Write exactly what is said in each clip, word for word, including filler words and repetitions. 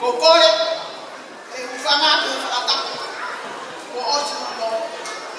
Ko e kole ke u hūfanga atu he fakatapu kuo ʻosi hono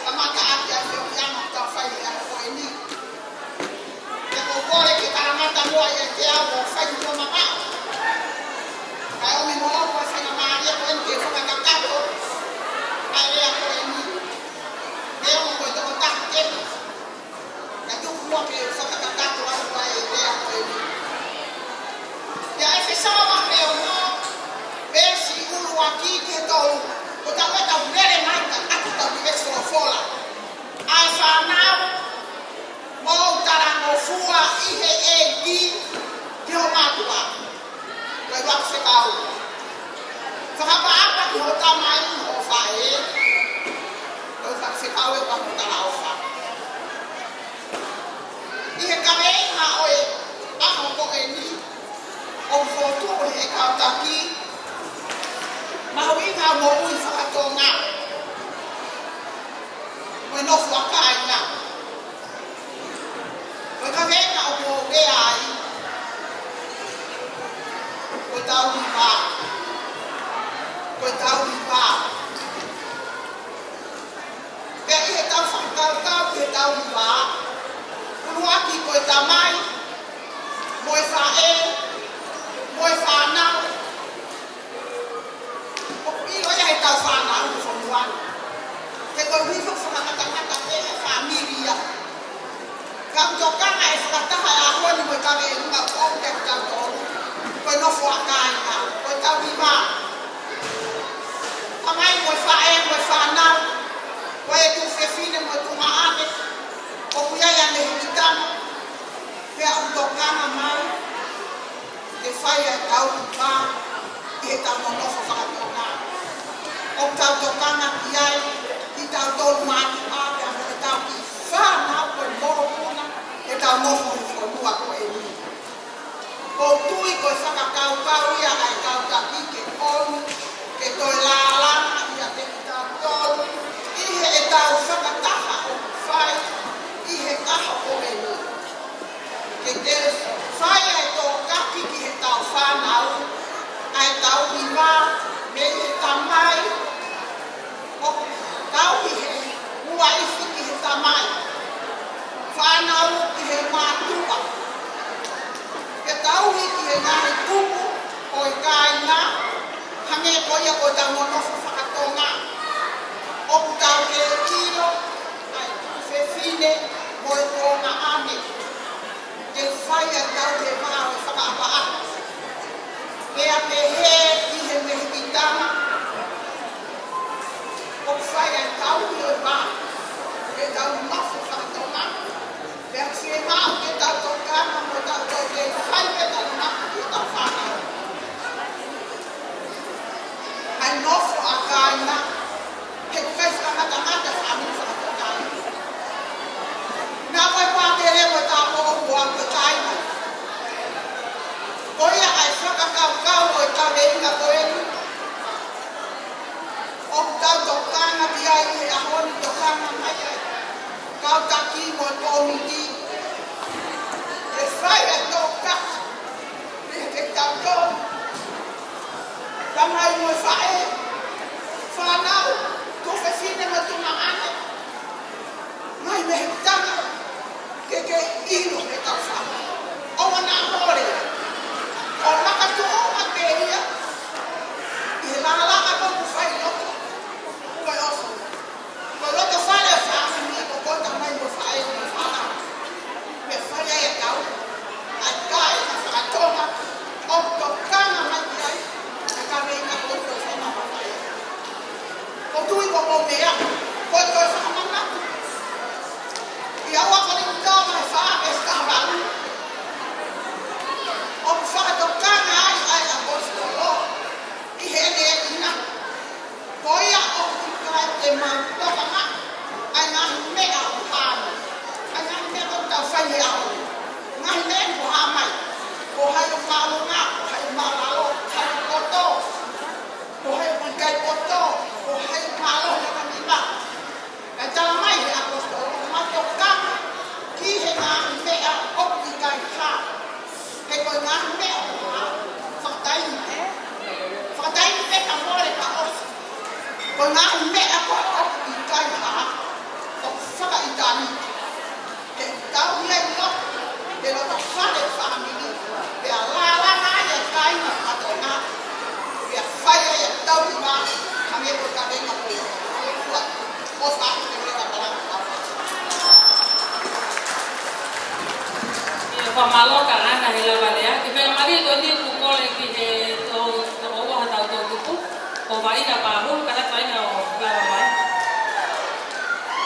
kamataʻaki ʻa e feohiʻanga ʻoku tau fai he ʻaho ko eni. Pea ko e kole ke kalamata muʻa ʻiate au ʻo fai mo mamaʻo. Kae ʻomi mo au ko e faingamālie ko eni ke fakakakato ʻa e lea ko eni. Pea mo e tokotaha kehe naʻe tuku muʻa ke fakakakato atu ʻa e lea ko eni. ʻI he ʻEfesō vahe ono, veesi ʻuluaki ki he tolu. Ko ʻetau, ʻetau lele mai ka atu ʻetau kiʻi veesi folofola. ʻA e fānau, mou talangofua ʻi he ʻEiki ki ho mātuʻa. Ko e ʻuluaki fekau. Fakaʻapaʻapa ki hoʻo tamai mo hoʻo faʻē. Ko e ʻuluaki fekau ʻe ua mo talaʻofa. ʻI he kaveinga ʻo e ʻaho ko eni, ʻoku fokotuʻu ʻe he kau taki mahuʻinga moʻui faka-Tonga mo e nofo ʻa kāinga. Ko e kaveinga ʻoku ou lea ai, ko e tauhi vā. Ko e tauhi vā. Pea ʻi heʻetau fakakaukau ki he tauhi vā, ʻuluaki ko e tamai, mo e faʻē, mo e fānau. ʻOku ʻilo ia ʻe heʻetau fānau ʻi he fonua ni. He ko e hifo fakangatangata pē ʻa e fāmili ia. Ka ʻoku tokanga ʻa e fakataha ʻo e ʻaho ni mo e kaveinga ʻoku ʻoatu kiate kitautolu, ko e nofo ʻa kāinga, ko e tauhi vā. Tamai mo e faʻē mo e fānau, ko e tuofefine mo e tuongaʻane, ʻoku ʻi ai ʻa e mehikitanga, pea ʻoku tokanga mai ke fai ʻa e tauhi vā ʻi heʻetau nonofo faka-Tonga. ʻOku tau tokanga ki ai, kitautolu mātuʻa, pea mo ʻetau kiʻi fānau ko e mokopuna ʻetau nofo he fonua ko eni. ʻOku ou tui ko e fakakaukau ia ʻa e kau taki ke ʻomi, ke toe lālanga ʻiate kitautolu ʻi heʻetau fakataha ʻoku fai ʻi he ʻaho ko eni. Ke toe fai ʻa e tokaki ki heʻetau fānau, ʻa e tauhi vā mei he tamai, ʻo tauhi he uaifi ki he tamai, fānau ki he mātuʻa, ke tauhi ki he ngaahi tupu ʻo e kāinga, hangē ko ia ko ʻetau nonofo faka-Tonga, ʻoku tau kei ʻilo ʻa e tuofefine mo e tuongaʻane ke fai ʻa e tauhi vā ʻo e fakaʻapaʻapa. Pea pehē ki he mehikitanga, ʻoku fai ʻa e tauhi ʻo e vā ʻi heʻetau nofo faka-Tonga. Pea fiemaʻu ke tau tokanga mo tau toe fai pē ʻetau nofo ki heʻetau fānau. ʻA e nofo ʻa kāinga, he ʻoku ʻikai fakangatangata fāmili faka-Tonga. Naʻa ko e pātele mo e tāupoʻou ko e kāinga. Ko ia ʻa e fakakaukau ʻo e kaveinga ko eni, ʻoku tau tokanga ki ai he ʻaho ni, tokanga mai ʻa e kau taki mo e kōmiti ke fai ʻa e tokanga mei he kitautolu, tamai mo e faʻē, fānau, tuofefine mo e tuongaʻane, ngaahi mehikitanga, ke ke ʻilo ʻe he kau fānau, ʻoua naʻa mole, ʻo makatuʻunga pē ia ʻi he lālanga ko ē ʻoku fai ʻi loto, ko e ʻofa. Ko e loto fale ʻo e fāmili, ko e tamai mo e faʻē mo e fānau. Pea fai ai ʻa e tauhi, ʻa e kāinga faka-Tonga, ʻoku tokanga mai ki ai ʻa e kaveinga ko e tauhi vā mo e faʻē. ʻOku ou tui ko e meʻa, ko e toe fakamanatu. ʻI he ua Kolinitō vahe fā veesi taha valu, ʻoku fakatokanga Ko e ngaahi meʻa ko ē ʻoku ʻikai hā, ʻoku fakaʻitāniti. Ke tau ia ʻi loto, ke loto fale fāmili, pea lālanga ai e kāinga ʻa Tonga, pea fai ai e tauhi vā, hangē ko e kavenga ko ia. Ko e fua, ko e fua, ko e fua, ko e fua. ʻIo, fakamālō kia Ana he lava lea. Ko e meʻa mālie ko eni ʻoku kole ki he toʻu, toʻu ua hotau toʻutupu. Ko Vaʻinga Pahulu, ka ʻoku ʻikai ke ʻi ai ha ʻoku lava mai.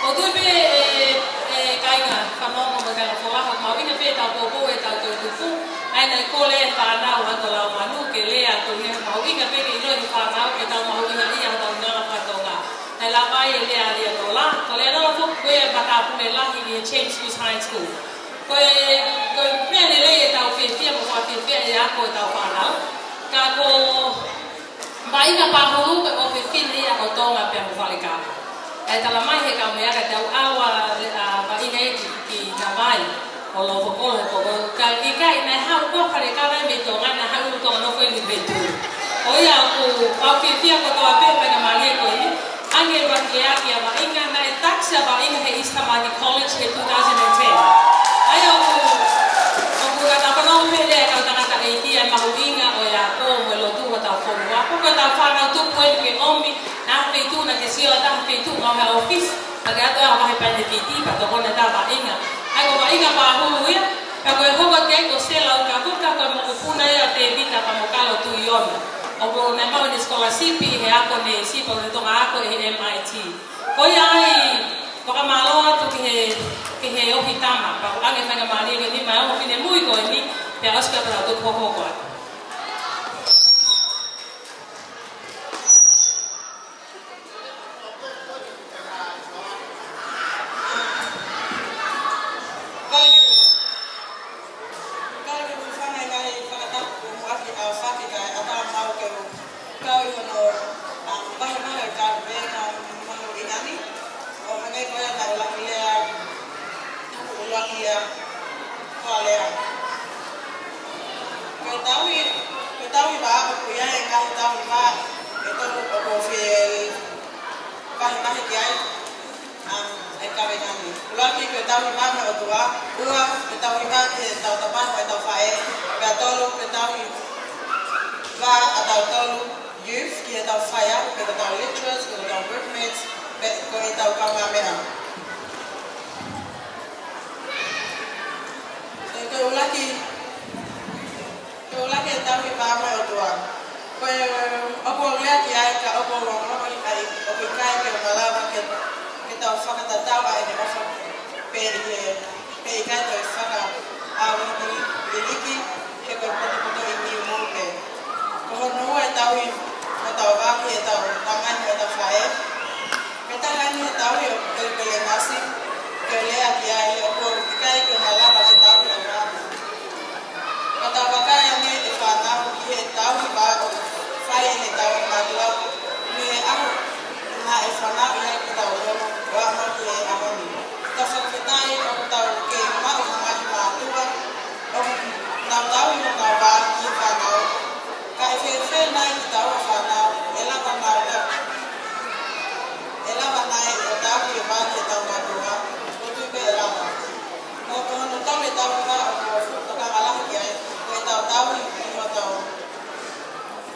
ʻOku ou tui pē ʻe, ʻe kāinga fanongo mo e kāinga folaha, mahuʻinga pē ʻetau poupou ʻetau toʻutupu. ʻA ia naʻe kole e fānau ʻa Tolaumanū ke lea atu ia, mahuʻinga pē ke ʻiloʻi ʻe he fānau ʻetau mahuʻingaʻia hotau ngaahi fānau Tonga. Naʻe lava ai e lea ʻa Leanola, ko Leanola foki ko e matāpule lahi ʻi he James Fish High School. Ko e, ko e meʻa lelei ʻetau fiefia mo fakafiefia e ako ʻetau fānau. Ka ko Vaʻinga Pahulu ko e ʻofefine ia ʻo Tonga pea mo Falekava. ʻA ia talamai ʻe he kau meʻa ka tau ʻalu ʻa, ʻa Vaʻinga ia ki, ki Navai ʻo lofo kolo he kolo. Ka ʻikai, naʻe haʻu ko Falekava ia mei Tonga, naʻe haʻu ʻi Tonga nofo ʻi Lilipeitū. Ko ia ʻoku ou fiefia kotoa pē he faingamālie ko eni. Hangē ko e lea ʻa Vaʻinga, naʻe tax ʻa Vaʻinga he East Tamaki College he two thousand and ten. ʻA ia ʻoku, ʻoku ka tau fanongo pē lea ʻa e kau tangataʻeiki ʻa e mahuʻinga ʻo e ako mo e lotu ʻa hotau fonua. Ko ʻetau fānau tupu eni ke ʻomi, naʻa feituʻu naʻa ke sio ʻa e taha feituʻu ngāue ʻa e ʻōfisi, naʻa ke ʻatu ʻa e vahe pānefiti pea tokoni ʻa Vaʻinga. ʻA ia ko Vaʻinga Pahulu ia, pea ko e hoko atu ko Sela Ukakuka ko e mokopuna ia ʻo Tēvita pea mo Kalo Tuʻiona. ʻOku nau maʻu ʻeni scholarship ʻi he ako neesi pea ʻoku ne toki ako ʻi he M I T. Ko ia ai, fakamālō atu ki he, ki he ʻohitama, pea ʻoange faingamālie ke nima ʻo finemui ko eni, pea ʻosi pea tau toki hokohoko atu. Kau, kau hūfanga he ngaahi fakatapu kuo muʻaki ʻaofaki kae ʻatā maʻu ke u kau ʻi hono, um, vahevahe ʻo e kavenga mahuʻinga ni. ʻO hangē ko ia naʻe ʻuluaki lea, ʻuluaki lea, ko e lea. Ko e tauhi, ko e tauhi vā, ʻoku ʻi ai e ngaahi tauhi vā ʻe tolu ʻoku ou fie vahevahe ki ai, um, e kavenga ni. ʻUluaki, ko e tauhi vā mo e ʻOtua. Ua, ko e tauhi vā ki heʻetau tamai mo ʻetau faʻē. Pea tolu, ko e tauhi vā ʻatautolu, youth, ki heʻetau faiako, ki heʻetau lecturers, ki heʻetau workmates, pe ko ʻetau kaungāmeʻa. Ko e, ko e ʻuluaki, ko e ʻuluaki e tauhi vā mo e ʻOtua. Ko e, ʻoku ou lea ki ai ka ʻoku ou ongoʻi ai ʻoku ʻikai ke u malava ke, ke tau fakatatau ʻa ʻene ʻofa pē ʻi he, pea ʻikai toe fakaʻauhiliki, he ko e potopoto ʻi niu mou pē. Ko hono ua e tauhi hotau vā ki heʻetau tamai mo ʻetau faʻē. Ko e taha eni e tauhi ʻoku pelepelengasi ke lea ki ai, ʻoku ʻikai ke malava ke tauhi ʻa e vā. Ka tau vakai ange e fānau ki he tauhi vā ʻoku fai ʻe heʻetau ongo mātuʻa, mei he ʻaho naʻe fanauʻi ai kitautolu ʻo aʻu mai ki he ʻaho ni. Tau fakafetaʻi ʻoku tau kei maʻu ha ngaahi mātuʻa ʻoku nau tauhi honau vā ki he fānau. Ka ʻe fēfē nai kitaua fānau, ʻe lava nai ʻo tauhi e vā ki heʻetau mātuʻa? ʻOku ou tui pē ʻe lava. Mo ko hono tolu e tauhi vā ʻoku ou fuʻu tokanga lahi ki ai, ko ʻetau tauhi ki hotau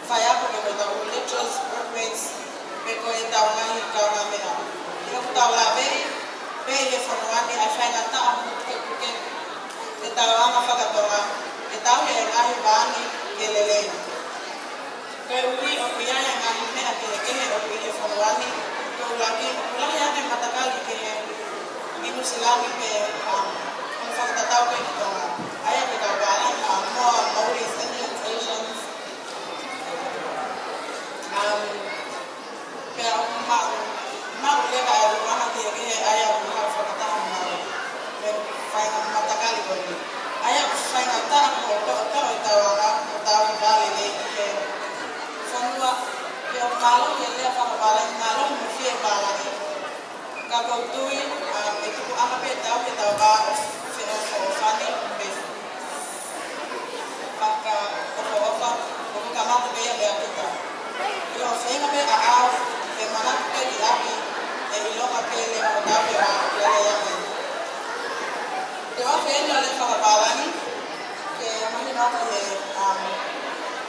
faiako pe ko ʻetau lecturers, workmates, pe ko ʻetau ngaahi kaungāmeʻa. ʻI heʻetau lave pē ʻi he fonua ni ʻa e faingataʻa mo e pukepuke ʻetau anga faka-Tonga, ke tauhi e ngaahi vā ni ke lelei. Koeʻuhi ʻoku ʻi ai e ngaahi meʻa kehekehe ʻoku ʻi he fonua ni, ko e ʻuluaki, ʻoku lahi ange e matakali kehe ʻi Nuʻu Sila ni pē, um, ʻo fakatatau pē ki Tonga. ʻA ia ko e kau pālangi, um, Haʻamoa, Māoris, Indians, Asians. Um, pea ʻoku maʻu, maʻu leva e ʻulungaanga kehekehe ʻa ia ʻoku haʻu fakataha mo e faʻahinga matakali ko eni. ʻA ia ʻoku faingataʻa mo toʻotoʻo ʻetau anga, mo tauhi vā lelei ki he fonua, pea ʻoku mālohi e lea fakapālangi, mālohi mo fie pālangi. Ka ʻoku ou tui, um, ʻe tupuʻanga pē ʻetau, ʻetau vā ʻo feʻofoʻofani, pe fakaʻofoʻofa, ʻoku kamata pē ia meiate kita. ʻIo, feinga pē ʻaʻau, Ke manatu pē ki ʻapi, ʻe ʻilonga pē leva ʻo tau ke ma ke lele ake. Te u ʻoatu eni ʻa e lea fakapālangi, ke mahino atu he, um,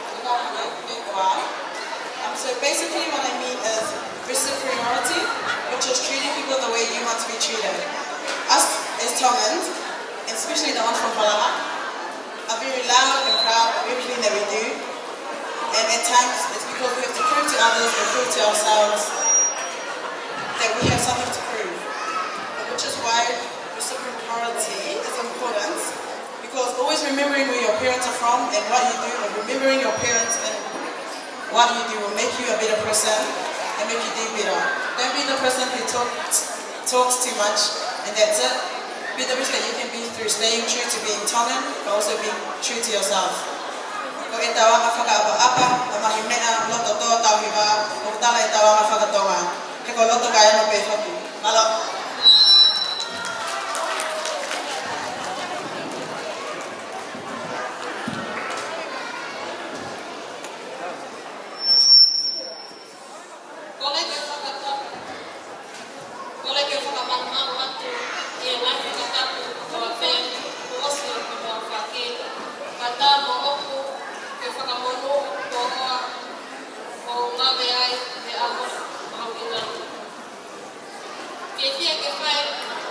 ʻi he ʻaho ni pē ko ā. Um, so basically what I mean is reciprocity, which is treating people the way you want to be treated. Us as Tongans, and especially the ones from Falaha, are very loud and proud of everything that we do. And at times, it's because we have to prove to others and prove to ourselves that we have something to prove. Which is why reciprocity is important, because always remembering where your parents are from and what you do, or remembering your parents and what you do will make you a better person and make you do better. Don't be the person who talks, talks too much and that's it. Be the best that you can be through staying true to being Tongan, but also being true to yourself. Ko ʻetau anga fakaʻapaʻapa, ʻa e ngaahi meʻa, loto tō tauhi vā, ʻoku tala ʻetau anga faka-Tonga. He ko loto kae ʻono pē foki. Mālō. Kole ke fakatau, kole ke fakamalumalu atu ki he ngaahi fakatapu ʻo e fē kuo ʻosi ʻo e kimoa faki, ka tā mo ʻoku ke fakamonū ʻo ʻoua ʻo ngave ai he ʻaho mahuʻinga ni. Ke fie ke fai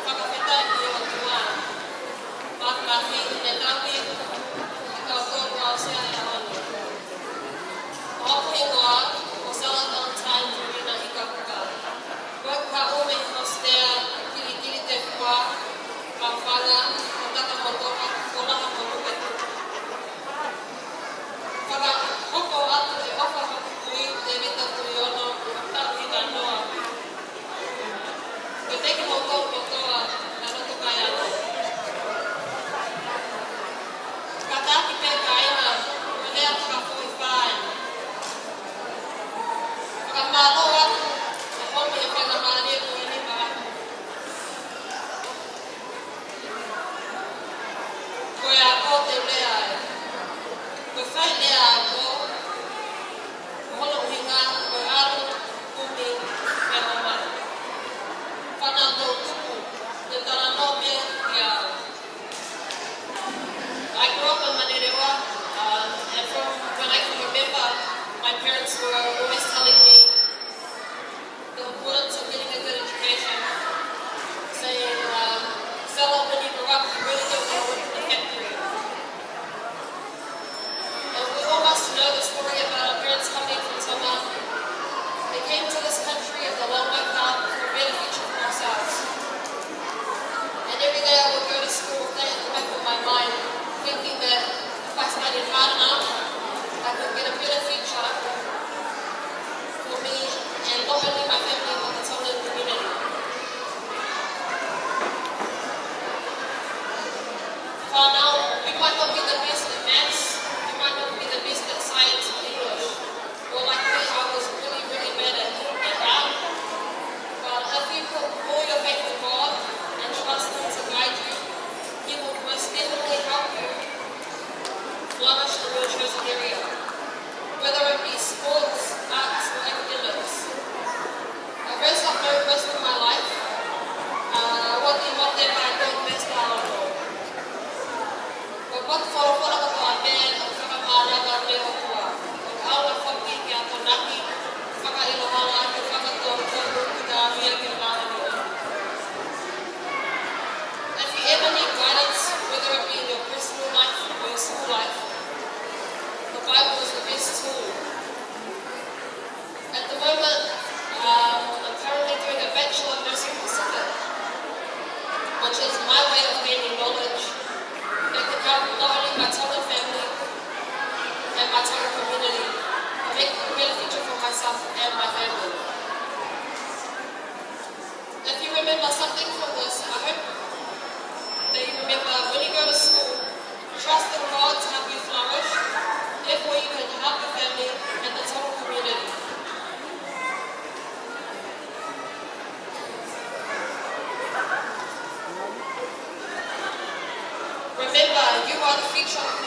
fakafetaʻi ki he ʻOtua. Māfimafi ʻene tauhi kitautolu ʻo aʻusia e ʻaho ni. Ko hoku hingoa ko Sala Valentine Verena Ikapuka. Ko ʻeku haʻu mei Hosea, Kilikilitefua, Maʻufanga, Takamotoʻa, Folaha mo Nukuʻetuʻu. Fakahoko atu e ʻofa hoku kui, Tēvita Tuʻiono, ʻo tauhi ʻa Noa. Kiate kimoutolu kotoa, naʻa nau tokaiana. Kātaki pē kāinga, ko e lea fakafoʻi fai. Fakamālō atu, ʻa homi e faingamālie ko eni maʻaku. Ko e ako te u lea ai. Ko e fai lea ako, ko hono ʻuhinga, ko e ʻalu, kumi, pea ō mai. Fānau toʻutupu, te u talanoa pē ki ai. I grew up in Manurewa, um, and from when I can remember, my parents were always telling me the importance of getting a good education, saying, um, "Sala, when you grow up, you really don't want to work in a factory." And we all must know the story about our parents coming from Tonga. They came to this country as a long way path for a better future for ourselves. And every day I would go to school with that in the back of my mind, thinking that if I studied hard enough, I could get a better future for me and not only my family, but the Tongan community. Fānau, you might not be the best at maths, you might not be the best at science or English. Well, like me, I was really, really bad at, at art. But if you put all your faith in God and trust Him to guide you, He will most definitely help you flourish in your chosen area, whether it be sports, arts, or academics. I've raised up very close to my life. Uh, what they want their mind don't best out of all. Ko e potu folofola ko e meʻa ʻoku fakamānava mei he ʻOtua. ʻOku ʻaonga foki ke akonaki, fakaʻiloʻilo ʻaki, fakatonutonu, ki he ʻaho ni ʻoku māʻoniʻoni. If you ever need guidance, whether it be in your personal life or your school life, the Bible is the best tool. At the moment, um, I'm currently doing a Bachelor of Nursing Pacific, which is my way of gaining knowledge that can help not only my Tongan family and my Tongan community, but make a better future for myself and my family. If you remember something from this, I hope that you remember when you go to school, trust in God to help you flourish, therefore you can help your family and the Tongan community. Remember, you are the future of